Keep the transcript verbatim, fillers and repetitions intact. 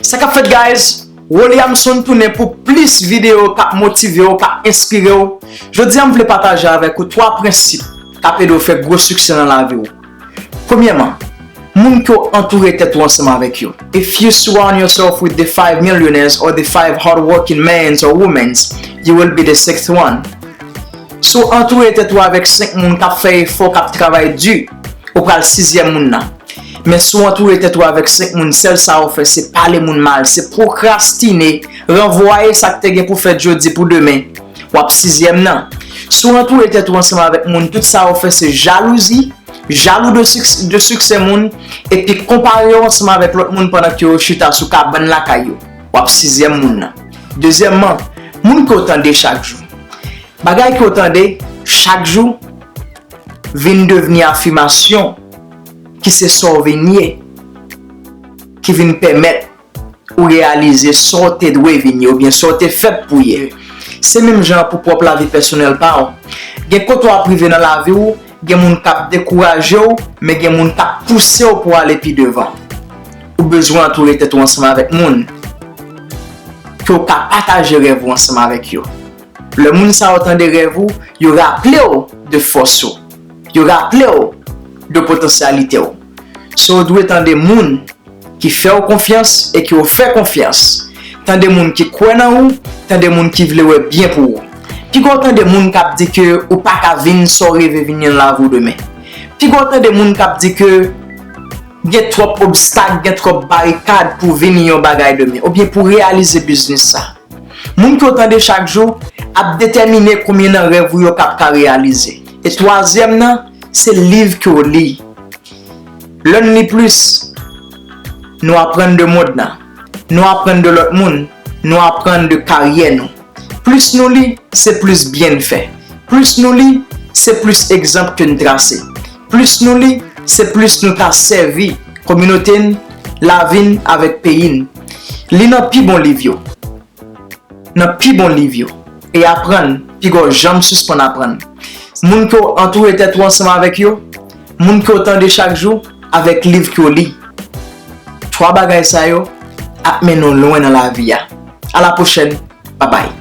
Sa k ap fèt, guys? Williamson tounen pou plis videyo k ap motive w, k ap enspire w. Jodi a, m vle pataje avèk ou twa prensip k ap ede w fè gwo siksè nan lavi w. Premyèman, moun ke w antoure tèt ou ansanm avèk yo. If you surround yourself with the five millionaires or the five hardworking men's or women's, you will be the sixth one. Si w antoure tèt ou avèk senk moun k ap fè efò, k ap travay di, ou pral sizyèm moun nan. Men si w antoure tèt ou avèk senk moun, sèl sa w fè se pale moun mal, se pwokrastine, ranvwaye sa k te gen pou fèt jodi pou demen, w ap sizyèm nan. Si w antoure tèt ou ansanm avèk moun, tout sa w fè se jalouzi, jalou de siks-, de siksè moun, epi konpare yo ansanm avèk lòt moun pandan ke yo chita sou kabann lakay yo, w ap sizyèm moun nan. Dezyèmman, moun ke w tande chak jou. Bagay ke w tande chak jou vin devni afimasyon ki se sa w vin ye, ki vin pèmèt ou reyalize sa w te dwe vin ye oubyen sa w te fèt pou ye. Se menm jan an pou pwòp lavi pèsonèl pa w. Gen kote w ap rive nan lavi w, gen moun k ap dekouraje w, men gen moun k ap pouse w pou w ale pi devan. Ou bezwen antoure tèt ou ansanm avèk moun ke w ka pataje rèv ou ansanm avèk yo. Lè moun sa yo tande rèv ou, yo raple w de fòs ou. Yo raple w de potansyalite w. So, w dwe tande moun ki fè w konfyans e ke w fè konfyans. Tande moun ki kwè nan ou, tande moun ki vle wè byen pou ou. Piga w tande moun k ap di ke ou pa ka vin sa w reve vin nan lavi w demen. Piga w tande moun k ap di ke gen twòp obstak, gen twòp barikad pou w vin yon bagay demen, oubyen pou w reyalize biznis sa. Moun ke w tande chak jou ap detèmine konbyen nan rèv ou yo k ap ka reyalize. E twazyèm nan, se liv ke w li. Lè n li plis, nou aprann de mond nan, nou aprann de lòt moun, nou aprann de karyè nou. Plis nou li, se plis byen n fè. Plis nou li, se plis egzanp ke n trase. Plis nou li, se plis nou ka sèvi kominote n, lavi n avèk peyi n. Li nan pi bon liv yo. Nan pi bon liv yo. E aprann, piga w janm sispann aprann. Moun ke w antoure tèt ou ansanm avèk yo, moun ke w tande chak jou, avèk liv ke w li. Twa bagay sa yo ap mennen w lwen nan lavi a. A la pwochèn, babay.